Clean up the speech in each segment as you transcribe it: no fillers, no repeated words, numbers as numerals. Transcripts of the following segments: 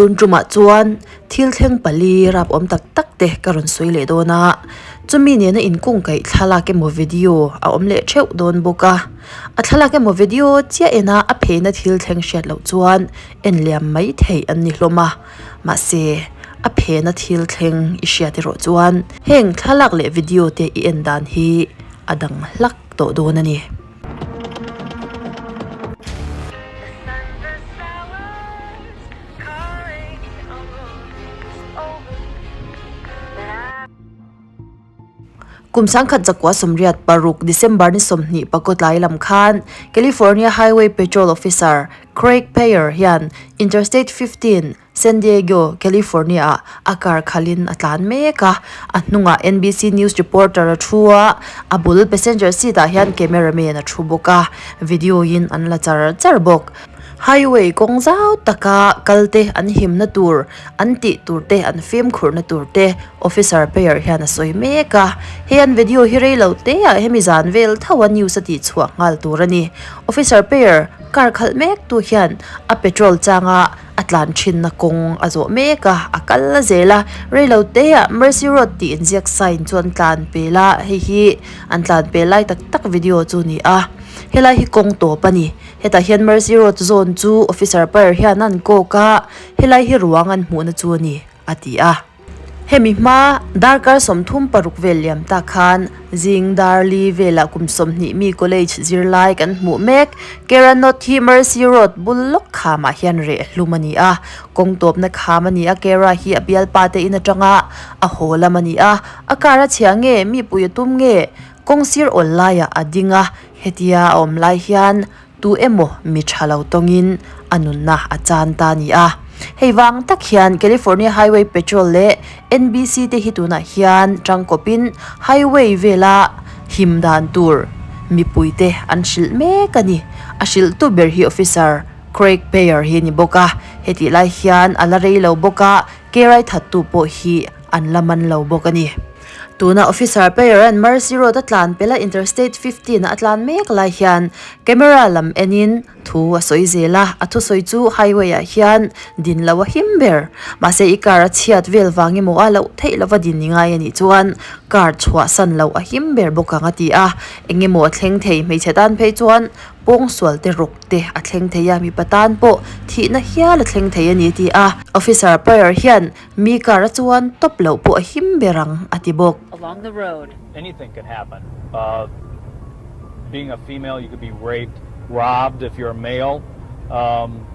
Tun tumah chuan thil thleng pali rap awm tak tak te ka rawn sawi leh dawn a, chumi nena inkungkaih thlalak emaw video a awm leh theuh dawn bawk a. A thlalak emaw video chiah ena a pheina thil thleng hriat loh chuan en liam mai theih an ni hlawm a, mahse a phena thil thleng i hriat erawh chuan heng thlalak leh video te i en dan hi a dang hlak tawh dawn a ni. Kum sangkhat zakua 86 December ni 20 pakotlai lam khan California Highway Patrol Officer Craig Payer hian Interstate 15 San Diego, California-ah a car khalhin a tlan mek a, a hnungah NBC News reporter a thu a, a bul passenger seat-ah hian cameraman a thu bawk a, video-in an la char char bawk. Highway kawng zau taka kal te an himna tur, an tih tur te, an fimkhurna tur te officer pair hian a sawi mek a, hei an video hi rei lo te ah hemi zan vel tho a news a tih chhuah nghal tur a ni. Officer pair car khalh mek tu hian a petrol changa a tlan thinna kawng a zawh mek a, a kal a zel a, rei lo te ah Mercy Road tih inziak sign chu an tlan pel a, hei hi an tlan pel lai tak tak video chu a ni a, helai hi kawng tawp a ni, hetah hian Mercy Road zawn chu officer pair hian an kawk a, helai hi ruang an hmuhna chu a ni a ti a. Hemi hma darkar 36 vel liam tak khan zing dar li velah kum 20 mi college zirlai kan hmuh mek. Keranot hi Mercy Road bul lawk khamah hian reh hlum a ni a, kawng tawpna kham a ni a, Kera hi a bialpa te in atanga a haw lam a ni a, a car a chhia nge mi pui a tum nge kawng sir awl laiah a ding a, hetia a awm lai hian Tu emaw mi tha lo tawngin a nunna a chan ta a ni a. Hei vang tak hian California Highway Patrol leh NBC te hi tunah hian tangkawpin highway vela him dan tur mipuite an hrilh mek a ni. A hrilhtu ber hi Officer Craig Payer hi a ni bawk a. Hetih lai hian a la rei lo bawk a, kerai thattu pawh hi an la man lo bawk a ni. Tuna Officer Payer-a'n Mercy Road a tlan pelh a Interstate 15 a tlan mek lai hian camera lam enin thu a sawi zel a, a thusawi chu highway ah hian din lo a him ber. Mahse i car a chhiat vel vang emaw a loh theih lova din ni ngai a nih chuan car chhuahsan loh a him ber bawk ang a ti a, eng emaw a thleng thei hmeichhe tan phei chuan pawngsual te rawk te a thleng thei a, mipa tan pawh thihna hial a thleng thei a ni a ti a. Officer Payer hian Mi car a chuan tawp loh pawh a him ber ang, a ti bawk. Along the road. Anything can happen. Uh, being a female, you could be raped, robbed if you're a male, um,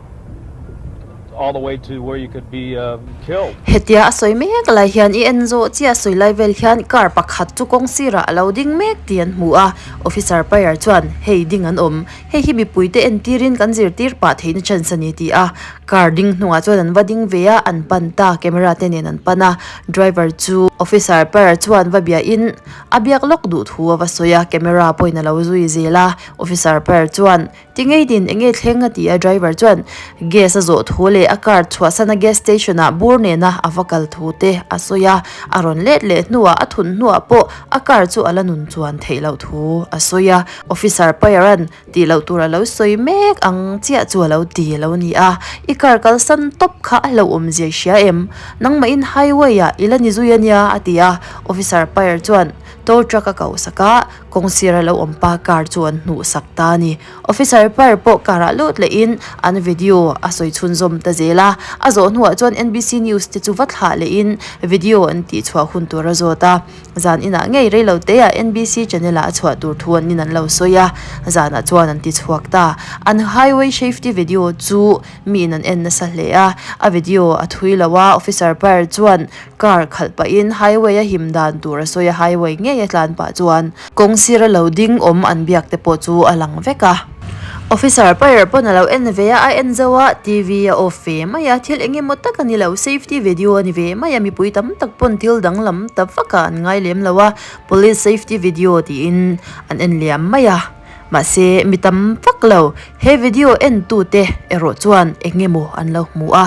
all the way to where you could be uh, killed. Hetia a sawi mek lai hian i en zawh chiah sawi lai vel hian car pakhat chu kawng sirah a lo ding mek tih an hmu a. Officer Payer chuan, Hei ding an awm. Hei hi mipuite entirin kan zirtir pah theihna chance a ni ti a. Car ding hnungah chuan an va ding ve a, an pan ta, camera te nen an pan a, driver chu officer par chuan va biahin a biak lawk duh thu a va sawi a, camera pawhin a lo zui zel a, officer par chuan ti ngei din eng nge thleng a ti a, driver chuan gas a zawh thu leh a car chhuahsana gas station ah bur nena a va kal thu te a sawi a, a rawn let leh hnuah a thun hnuah pawh a car chu a la nun chuan theih loh thu a sawi a, officer pair-a'n Tih loh tur a lo sawi mek ang chiah chu a lo ti a lo ni a, I car kalsan tawp kha a hlauhawm zia i hria em? Nangmahin highway ah i la ni zui a nia a ti a, Officer Payer chuan tow truck a koh sak a, kawng sir a lo awm pa car chu an hnuh sak ta a ni. Officer Payer pawh car ah lut lehin an video a sawi chhunzawm ta zel a, a zawh hnuah chuan NBC News te chu va thlah lehin video an tihchhuah hun tur a zawt a. Zan inah ngei rei lo te ah NBC channel ah a chhuah tur thu an in an lo sawi a, zanah chuan an ti chhuak ta. An highway safety video chu mi in an en nasa hle a, a video a thui lo a, officer par chuan car khalh pahin highway a him dan tur a sawi a, highway ngei a tlan pah chuan kawng sira lo ding awm an biak te pawh chu a lang vek a. Officer pair pawn a lo en ve a, a en zo a, TV a off ve mai a, thil eng emaw tak a ni lo, safety video a ni ve mai a, mipui tam tak pawn thil danglam ta vak ah an ngai lem lo a, police safety video tiin an en liam mai a, mahse mi tam vak lo, he video en tu te erawh chuan eng emaw an lo hmu a,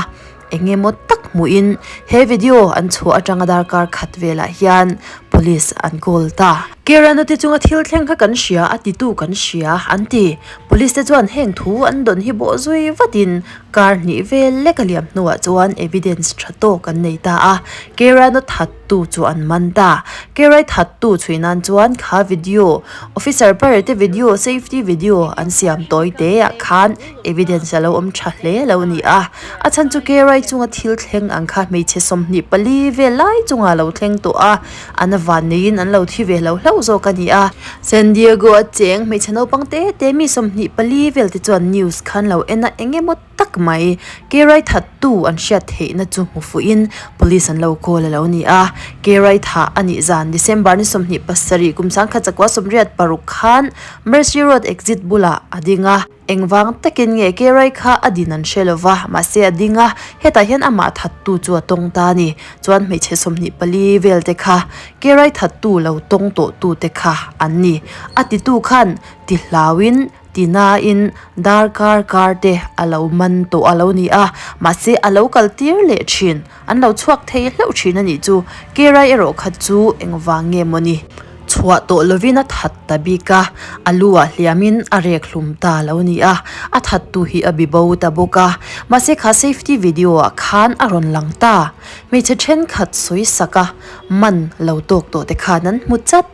eng emaw tak hmuhin he video an chhuah atanga darkar khat velah hian police an call ta. Keran te chunga thil thleng kha kan hria a titu kan hria an ti. Police te chuan heng thu an dawn hi bawh zui vatin kar hnih vel lek a liam hnuah chuan evidence tha tawk an nei ta a, Keran-a thattu chu an man ta. Kerai thattu chhui nan chuan kha video, officer ber te video, safety video an siam tawi te ah khan evidence a lo awm tha hle lo ni a. A chhan chu Kerai chunga thil thleng ang kha hmeichhe 24 vel lai chunga lo thleng tawh a. An van neiin an lo thi ve lo hlauh zawk a ni a. San Diego a cheng hmeichhe naupang te te mi 24 vel te chuan news khan lo en a eng emaw tak mai Kerai thattu an hriat theihna chu hmu fuhin police an lo call a lo ni a. Kerai thah a nih zan December ni 27 kum 1986 khan Mercy Road exit bulah a ding a. Engvang takin nge Kerai kha a din an hre lova, mahse a ding a, hetah hian amah thattu chu a tawng ta a ni. Chuan hmeichhe 24 vel te kha Kerai thattu lo tawng tawh tu te kha an ni. A titu khan ti hlauin, ti nain darkar kar te a lo man tawh a lo ni a, mahse a lo kal tir leh thin. An lo chhuak thei hlauh thin a nih chu. Kerai erawh kha chu engvang nge maw ni? Chhuah tawh lovin a that ta bik a, a lu ah hliamin a rek hlum ta lo ni a, a thattu hi a bi bo ta bawk a. Mahse kha safety video ah khan a rawn lang ta. Hmeichhe thenkhat sawi sak a, man lo tawk tawh te khan an hmu chat.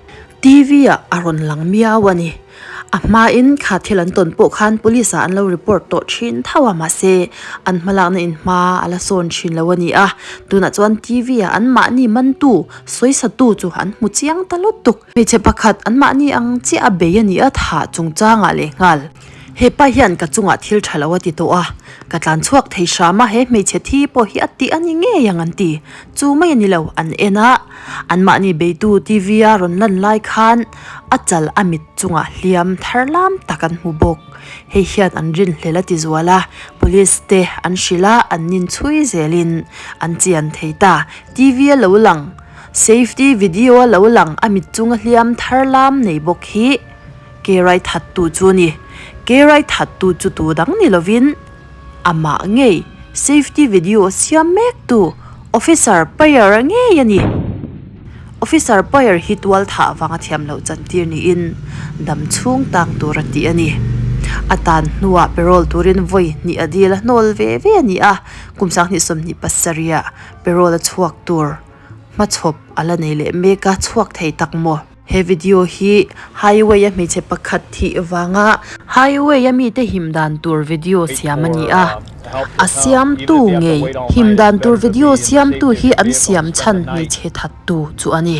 TV ah a rawn lang miau a ni. A hmain kha thil an tawn pawh khan police ah an lo report tawh thin tho a mahse an hmalakna in hma a la sawn thin lo a ni a, tunah chuan TV ah an mahni mantu sawisatu chu an hmu chiang ta lutuk. Hmeichhe pakhat an mahni ang chiah a bei a ni a thah chungchangah lehnghal. Hepa hian ka chungah thil tha lo a ti tawh a, ka tlan chhuak thei hram a, he hmeichhe thi pawh hi a tih a ni ngei ang an ti. Chu mai a ni lo, an en a, anmahni beitu TV a rawn lan lai khan a chal a mit chungah hliam thar lam tak an hmu bawk. Hei hian an rinhlel a ti zual a, police te an hrilh a, an ninchhui zelin an chian thei ta. TV a lo lang, safety video a lo lang, a mit chunga hliam thar lam nei bawk hi. Kerai thattu chu a ni. Kerai thattu chu tu dang ni lovin amah ngei safety video siam mek tu Officer Payer ngei a ni. Officer Payer hi tual thah vanga thiam loh chantir niin dam chhung tang tur a tih a ni. A tan hnuah parole turin vawi hnih a dil a hnawl ve ve a ni a, kum 2027 ah parole a chhuak tur hmachhawp a la nei leh mek a, chhuak thei tak maw? He video hi highway a hmeichhe pakhat thih vanga highway a mite him dan tur video siam a ni a, a siamtu ngei him dan tur video siamtu hi an siam chhan hmeichhe thattu chu a ni.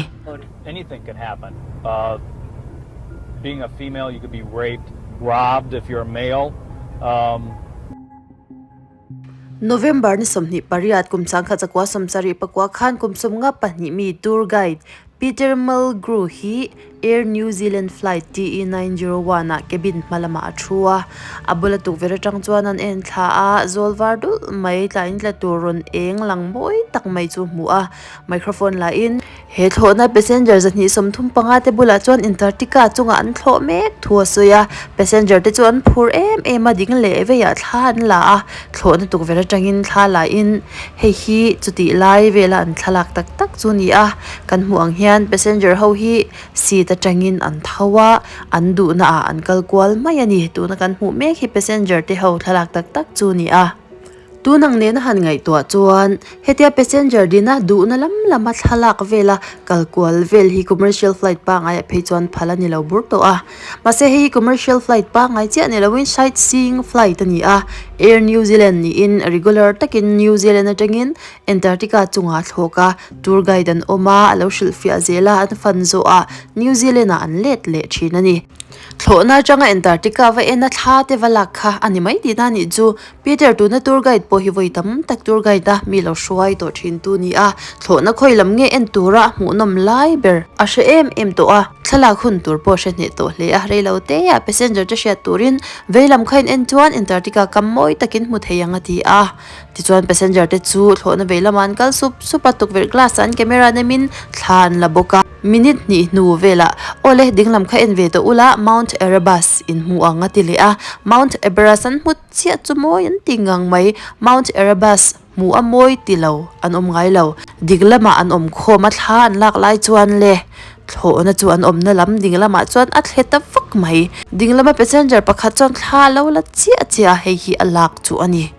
November ni 28 kum 1974 khan kum 52 mi tour guide Peter Mulgrew hi Air New Zealand flight TE901 ah cabin hma lamah a thu a, a bula tukverh atang chuan an en thla a, zawl var dulh mai tlain tla tur rawn eng lang mawi tak mai chu hmu a, microphone la in. He thlawhna passenger 235 te bulah chuan Antarctica chungah an thlawh mek thu a sawi a, passenger te chu an phur em em a, ding leh veiah thla an la a, thlawhna tukverh atangin thla la in hei hi chutih lai vela an thlalak tak tak chu a ni a, kan hmuh ang hian passenger ho hi seat atangin an tho a, an duhna ah an kal kual mai a ni, tuna kan hmuh mek hi passenger te ho thlalak tak tak chu a ni a. Tun ang nena han ngaihtuah chuan hetia passenger dina duhna lam lama thlalak vela kal kual vel hi commercial flight pangngai ah phei chuan phal a ni lo bur tawh a. Mahse hei hi commercial flight pangngai chiah ni loin sightseeing flight a ni a, Air New Zealand niin regular takin New Zealand atangin Antarctica chungah a thlawk a, tour guide an awm a, a lo hrilhfiah zel a, an fan zawhah New Zealand ah an let leh thin a ni. Thlawhna atanga Antarctica va en a thla te va lak kha a ni mai tihna a nih chu. Peter tuna tour guide pawh hi vawi tam tak tour guide a mi lo hruai tawh thin tu ni a, thlawhna khawi lam nge en tura hmuhnawm lai ber a hre em em tawh a, thlalak hun tur pawh hre hneh tawh hle a, reilo te ah passenger te hriat turin vei lam kha in en chuan Antarctica kam mawi takin hmu thei ang a ti a, tichuan passenger te chu thlawhna vei lamah an kal sup sup a, tukverh glass ah an camera nemin thla an la bawk a. Minute hnih hnu velah, Awle, dinglam kha en ve tawh ula, Mount Erebus in hmu ang a ti leh a. Mount Eberus an hmu chiah chu mawi an ti ngang mai. Mount Erebus hmu a mawi ti lo an awm ngai lo. Dik lamah an awm khawm a, thla an lak lai chuan le. Thlawhna chu an awmna lam ding lamah chuan a thle ta vak mai. Ding lama passenger pakhat chuan thla a lo la chiah chiah a, hei hi a lak chu a ni.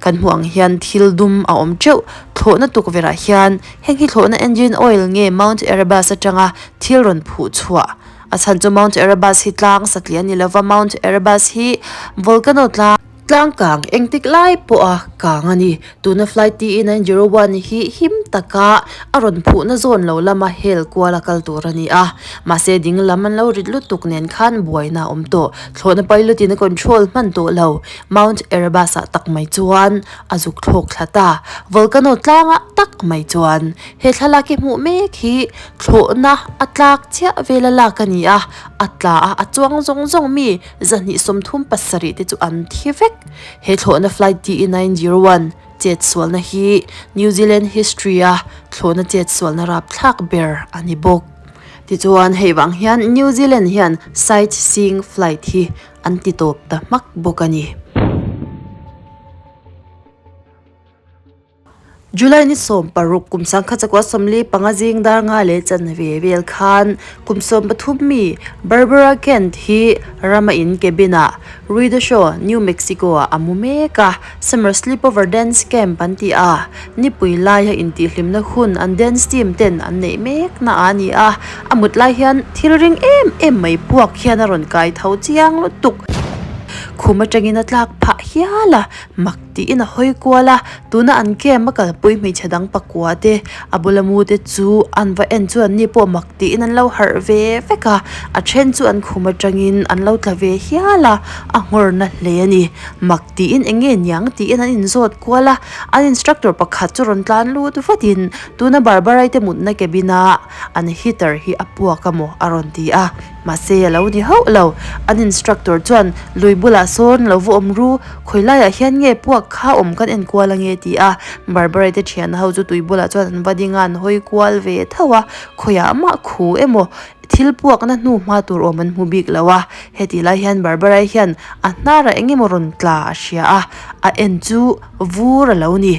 Kan hmuh ang hian thil dum a awm teuh. Thlawhna tukverh ah hian heng hi thlawhna engine oil nge Mount Erebus atanga thil rawn phuh chhuah a chhan chu Mount Erebus hi tlang satliah a ni lova, Mount Erebus hi volcano tlang. Tlang kang engtik lai pawha kang a ni. Tuna flight TE 901 hi him taka a rawn phuhna zawn lo lama hel kual a kal tur a ni a. Mahse ding lam an lo rit lutuk nen khan buaina a awm tawh. Thlawhna pilot in a control hman tawh lo. Mount Erebus ah tak mai chuan a zuk thlawk thla ta. Volcano tlangah tak mai chuan he thlalak hi hmuh mek hi thlawhna a tlak chiah vela lak a ni a. A tla a, a chuang zawng zawng mi 237 te chu an thi vek. He thlawhna flight TE 901 chetsualna hi New Zealand history a thlawhna chetsualna rapthlak ber a ni bawk. Tichuan hei vang hian New Zealand hian sight seeing flight hi an ti tawp ta hmak bawk a ni. July ni 16 kum 1945 zing dar nga leh chanve vel khan kum 13 mi Barbara Kent hi rama in cabin ah Ruidoso, New Mexico ah a mu mek a, Summer Sleepover Dance Camp an tih a, nipui laia intihhlimna hun an dance team ten an neih mek na a ni a, a mut lai hian thil ring em em mai puak hian a rawn kai tho chiang lutuk. Khum atangin a tlak phah hial a, mak Tiin a hawi kual a, tuna an camp a kalpui hmeichhe dang pakua te a bula mu te chu an va en chu an ni pawh mak tiin an lo harh ve vek a, a then chu an khum atangin an lo tla ve hial a, a nghawr na hle a ni. Mak tiin eng nge niang tiin an inzawt kual a, an instructor pakhat chu rawn tlan lut vatin tuna Barbara-i te mutna cabin a an heater hi a puak a maw a rawn ti a, mahse a lo ni hauh lo. An instructor chuan lui bulah sawn lo va awm ru, Khawi laiah hian nge puak kha awm kan en kual ange ti a, Barbara te thian ho chu tui bulah chuan an va ding a, an hawi kual ve tho a, khawiah mah khu emaw thil puakna hnu hma tur awm an hmu bik lo a, heti lai hian Barbara hian a hnarah eng emaw rawn tla a hria a, a en chu vur a lo ni.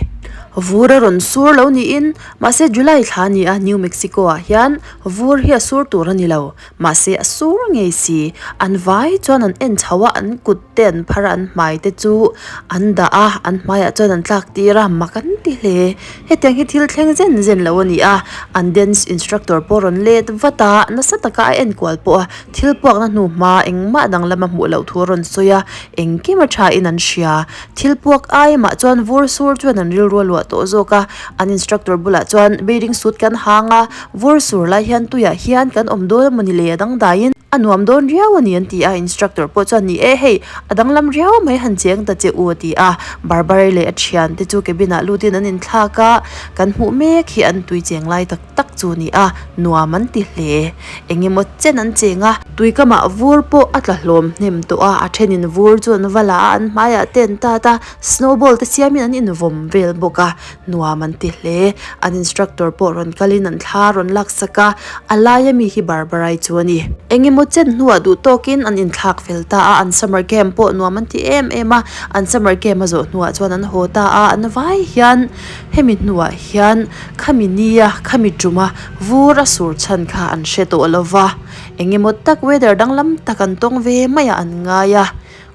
Vur a rawn sur lo niin, mahse July thla ni a New Mexico ah hian vur hi a sur tur a ni lo. Mahse a sur ngei si, an vai chuan an en chho a, an kut te an phar a, an hmai te chu an dah a, an hmaiah chuan an tlak tir a, mak an ti hle. Hetiang hi thil thleng zen zen lo a ni a, an dance instructor pawh rawn let vat a, nasa taka a enkual pawh a, thil puakna hnu hma engmah dang lama hmuh loh thu a rawn sawi a, engkim a tha in an hria. Thil puak ai mah chuan vur sur chuan an rilru a luah tawh zawk a, an instructor bulah chuan bathing suit kan hang a, Vur sur lai hian tuiah hian kan awm dawn a mawni le a dangdaiin a nuam dawn riau a ni an ti a, instructor pawh chuan ni e hei a danglam riau mai han cheng ta che u a ti a, Barbara leh a thian te chu cabin ah lutin an inthlak a, kan hmuh mek hi an tui cheng lai tak tak chu a ni a, nuam an ti hle. Eng emaw chen an cheng a, tui kamah vur pawh a tla hlawm hnem tawh a, a thenin vur chu an va la a, an hmaiah te an tat a, snowball te siamin an invawm vel bawk a. Nuam an ti hle. An instructor pawh rawn kalin an thla rawn laksak a, a laia mi hi Barbara-i chu a ni. Eng emaw chen hnuah duh tawkin an inthlak fel ta a, an summer camp pawh nuam an ti em em a. An summer camp a zawh hnuah chuan an haw ta a, an vai hian hemi hnuah hian khami nia khami tuma vur a sur chhan kha an hre tawh lo va. Eng emaw tak weather danglam tak an tawng ve maiah an ngai a.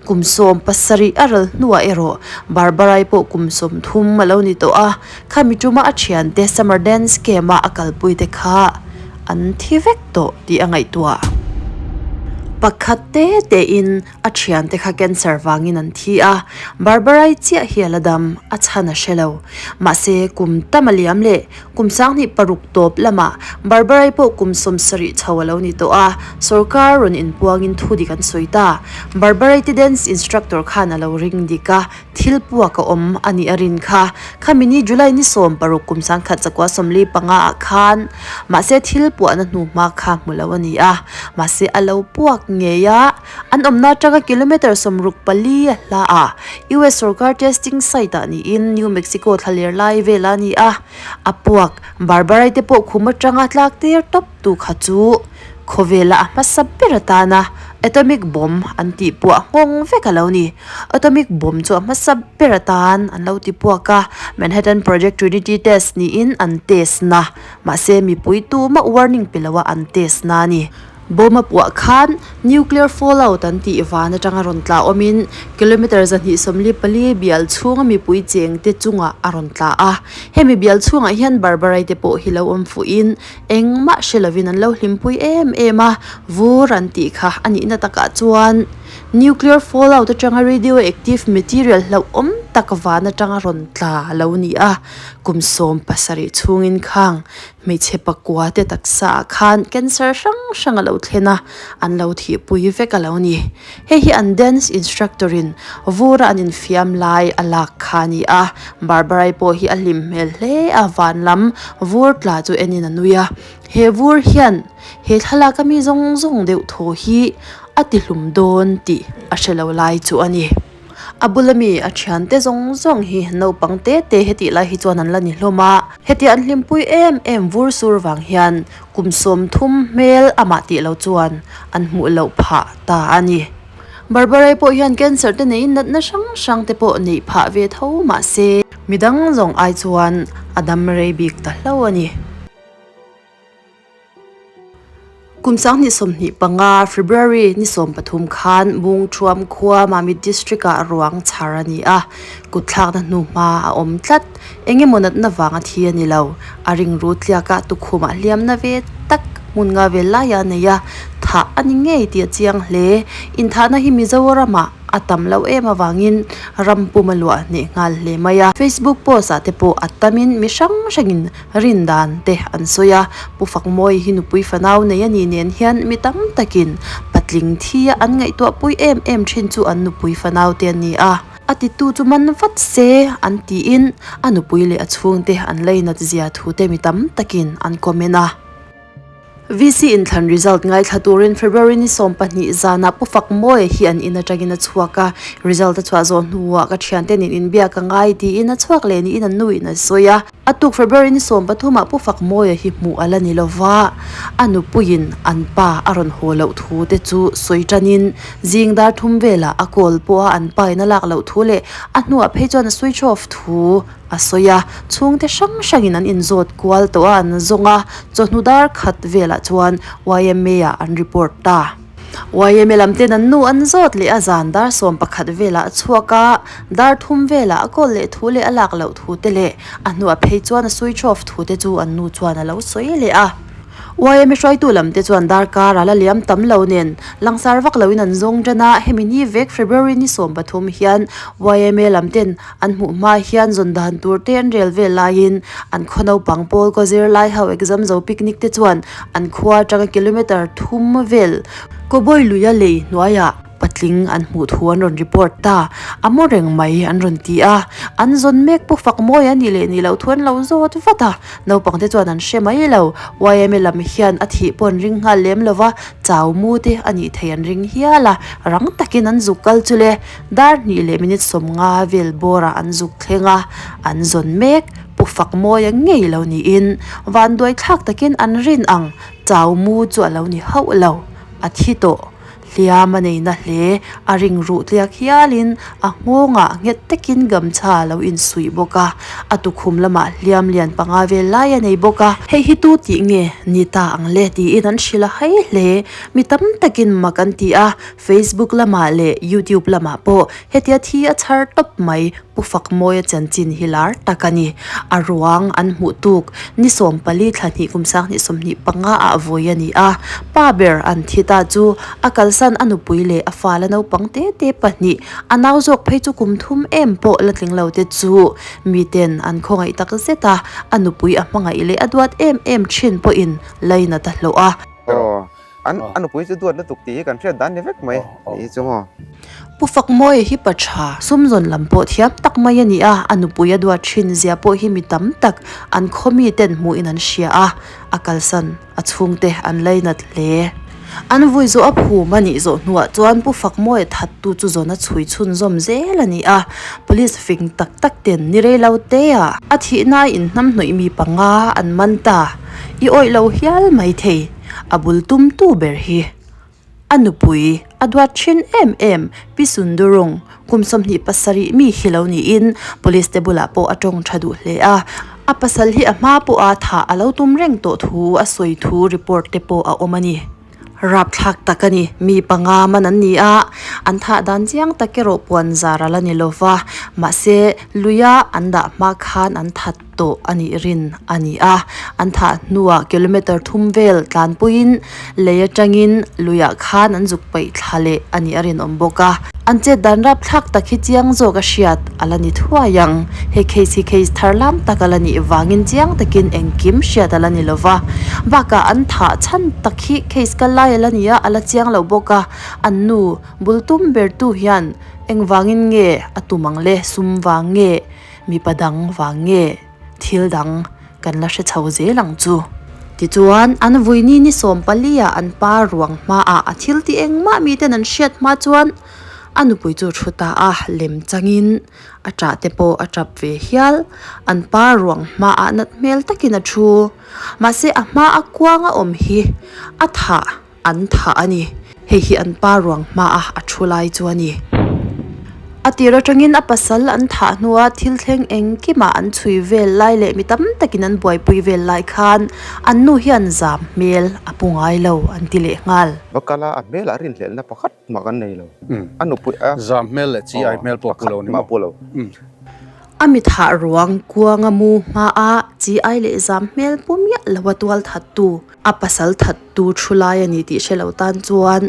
Kum 17 a ral hnuah erawh Barbara-i pawh kum 30 a lo ni tawh a, khami tuma a thiante summer dance camp-a a kalpuite kha an thi vek tawh tih a ngaihtuah. Pakhat te tein a thiante kha cancer vangin an thi a, Barbara-i chiah hi a la dam, a chhan a hre lo. Mahse, kum tam a liam leh Kum 26 tawp lamah Barbarai pawh kum 70 chho a lo ni tawh a, sorkar rawn inpuangin thu dik an sawi ta. Barbarai te dance instructor khan a lo ring dik a, thil puak a awm a nih a rin kha. Khami ni July ni 16 kum 1945 ah khan mahse thil puahna hnu hma kha hmu lo a ni a, mahse a lo puak ngei a. An awmna atanga kilometre 64 a hla a, US sorkar testing site ah niin New Mexico thlaler lai vel a ni a, a puak Barbarai te pawh khum atanga tlak tir tawp tu kha chu khawvela a hmasa ber atana Atomic bomb an tih puah nghawng vek a lo ni. Atomic bomb chu a hmasa ber atan an lo ti puak a, Manhattan Project Trinity test niin an test na, mahse mipui tumah warning pe loa an test na a ni. Bomb a puah khan nuclear fallout an tih van atanga rawn tla awmin kilometre 224 bial chhunga mipui cheng te chungah a rawn tla a. Hemi bial chhungah hian Barbarai te pawh hi lo awm fuhin engmah hre lovin an lo hlimpui em em a, vur an tih kha a nihna takah chuan nuclear fallout atanga radioactive material hlauhawm tak van atanga rawn tla a lo ni a. Kum 17 chhungin khang Hmeichhe pakua te taksa ah khan cancer hrang hrang a lo thlen a, an lo thihpui vek a lo ni. Hei hi an dance instructor in vura an infiam lai a lak kha a ni a, Barbara-i pawh hi a hlim hmel hle a, van lam vur tla chu enin a nui a. He vur hian he thlalak a mi zawng zawng deuh thaw hi a tihlum dawn tih a hre lo lai chu a ni. A bula mi a thiante zawng zawng hi naupang te te hetih lai hi chuan an la ni hlawm a, hetia an hlimpui em em vur sur vang hian kum 30 hmel amah tih lo chuan an hmuh loh phah ta a ni. Barbarai pawh hian cancer te neiin natna hrang hrang te pawh neih phah ve tho mahse midang zawng ai chuan a dam rei bik ta hlo a ni. Kum 2025, February ni 13 khan Bungthuam khua Mamit District-ah ruang chhar a ni a, kutthlakna hnuhma a awm tlat. Eng emaw natna vanga thi a ni lo. A ringru tliakah tukhumah hliamna ve tak hmun nga vel laia a nei a, thah a ni ngei tih a chiang hle. Inthahna hi Mizoramah a tam lo em avangin ram pum a luah hneh nghal hle mai a. Facebook post ah te pawh a tamin mi hrang hrangin rin dan te an sawi a, Pu Fakmawi hi nupui fanau nei a nih nen hian mi tam takin patling thi a an ngaihtuah pui em em thin chu an nupui fanau te an ni a. A titu chu man vat se an tiin a nupui leh a chhungte an leinat zia thu te mi tam takin an comment a. VC inthlan result ngaithla turin February ni 12 zanah Pu Fakmawia hi an in atangin a chhuak a, result a chhuah zawh hnuah ka thiante nen inbiak a ngai tiin a chhuak leh niin an nuin a sawi a. A tuk February ni 13 ah Pu Fakmawia hi hmuh a la ni lova, a nupuiin an pa a rawn haw loh thu te chu sawi tanin zing dar thum velah a call pawha an pa in a lak loh thu leh a hnuah phei chuan a switch off thu A sawi a, chhungte hrang hrangin an inzawt kual tawh a, an zawng a, chawhnu dar khat velah chuan YMA ah an report ta. YMA lam ten an nu an zawt leh a, zan dar 11 velah a chhuak a, dar thum velah a call leh thu leh a lak loh thu te leh a hnuah phei chuan a switch off thu te chu an nu chuan a lo sawi leh a. YMA hruaitu lam te chuan darkar a la liam tam lo nen langsar vak loin an zawng tan a, hemi ni vek February ni 13 hian YMA lam ten An hmuh hma hian zawn dan tur te an rel vel laiin an khaw naupang pawl kaw zirlai ho exam zo picnic te chuan an khua atanga kilometre thum vel Cowboy luia lei hnuaiah patling an hmuh thu an rawn report ta. A maw reng mai an rawn ti a, an zawn mek pawh fak mawi a nih leh nih loh thu an lo zawt vat a, naupang te chuan an hre mai lo. YMA lam hian a thih pawh an ring nghal lem lo va, chau mu te a nih theih an ring hial a, rang takin an zuk kal chu le. Dar hnih leh minute 50 vel bawrah an zuk thleng a, an zawn mek. Pu Fakmawia ngei lo niin vanduai thlak takin an rin ang chau mu chu a lo ni hauh lo. A thi tawh. Hliam a nei na hle. A ring ruh tliak hialin a nghawngah nghet takin gamchha a lo insuih bawk a. A tukhum lamah hliam lian panga vel lai a nei bawk a. Hei hi tu tih nge ni ta ang le tiin an hrilh a hai hle. Mi tam takin mak an ti a, Facebook lamah leh YouTube lamah pawh hetia thi a chhar tawp mai Pu Fakmawia chanchin hi lar tak a ni. A ruang an hmuh tuk ni 14 thla hnih kum 2025 ah vawi a ni a. Pa ber an thi ta chu a kalsan a nupui leh a fa la naupang te te pahnih a nau zawk phei chu kum thum em pawh la tling lo te chu miten an khawngaih tak zet a, a nupui a hmangaih leh a duat em em thin pawhin lainat a hlawh a. An a nupui chu duat lutuk tih hi kan hriat dan ni vek mai tih hi chu maw. Pu Fakmawia hi pa tha, sumzawn lam pawh thiam tak mai a ni a, a nupui a duat thin zia pawh hi mi tam tak an khaw mi ten hmuhin an hria a, a kalsan a chhungte an lainat hle. An vui zawh a phum a nih zawh hnuah chuan Pu Fakmawia thattu chu zawn a chhui chhunzawm zel a ni a, Police fing tak tak ten ni rei lo te a a thihna inhnamhnawih mi panga an man ta, i awih lo hial mai thei. A bul tum tu ber hi a nupui a duat thin em em Pi Sundurung kum 27 mi hi lo niin police te bulah pawh a tawng tha duh hle a. A pasal hi a hma pawha thah a lo tum reng tawh thu a sawi thu report te pawh a awm a ni. Rapthlak tak a ni, mi panga man an ni a, an thah dan chiang tak erawh puan zar a la ni lo va, mahse luia an dah hma khan an that tawh a nih rin a ni a, an thah hnuah kilometer thum vel tlanpuiin lei atangin luiah khan an zuk paih thla leh a nih a rinawm bawk a. An chet dan rapthlak tak hi chiang zawk a hriat a la ni thuai ang. He case hi case thar lam tak a la nih vangin chiang takin engkim hriat a la ni lo va. Bakah an thah chhan tak hi case kal lai a la ni a, a la chiang lo bawk a. An nu bul tum ber tu hian engvangin nge a tum ang le, sum vang nge, mipa dang vang nge, thil dang kan la hre chho zel ang chu. Tichuan, an vuini ni 14 ah an pa ruang hmaah a thil ti engmah miten an hriat hma chuan a nupui chu thu ta a, lem changin a ṭah te pawh a ṭap ve hial. An pa ruang hmaah nat hmel takin a thu. Mahse, a hma a kuang a awm hi a thah An thah a ni. Hei hi an pa ruang hmaah a thu lai chu a ni. A tir atangin a pasal an thah hnua thil thleng engkimah an chhui vel lai leh mi tam takin an buaipui vel lai khan an nu hian zam hmel a pu ngai lo an ti leh nghal. Va kala a hmelah rinhlelhna pakhat mah kan nei lo. A nupui a. Zam hmel leh chi ai hmel pawh a pu lo ni maw? Pakhat mah a pu lo. A mi thah ruang kuanga mu hmaa chi ai leh zam hmel pu miah lo a tual thattu. A pasal thattu thu lai a ni tih hre lo tan chuan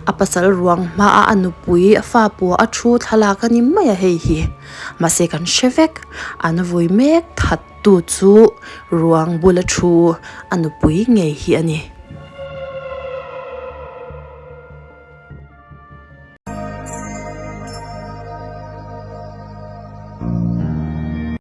a pasal ruang hmaa a nupui a fa pua a thu thlalak a ni mai a hei hi. Mahse kan hre vek, an vui mek thattu chu ruang bula thu a nupui ngei hi a ni.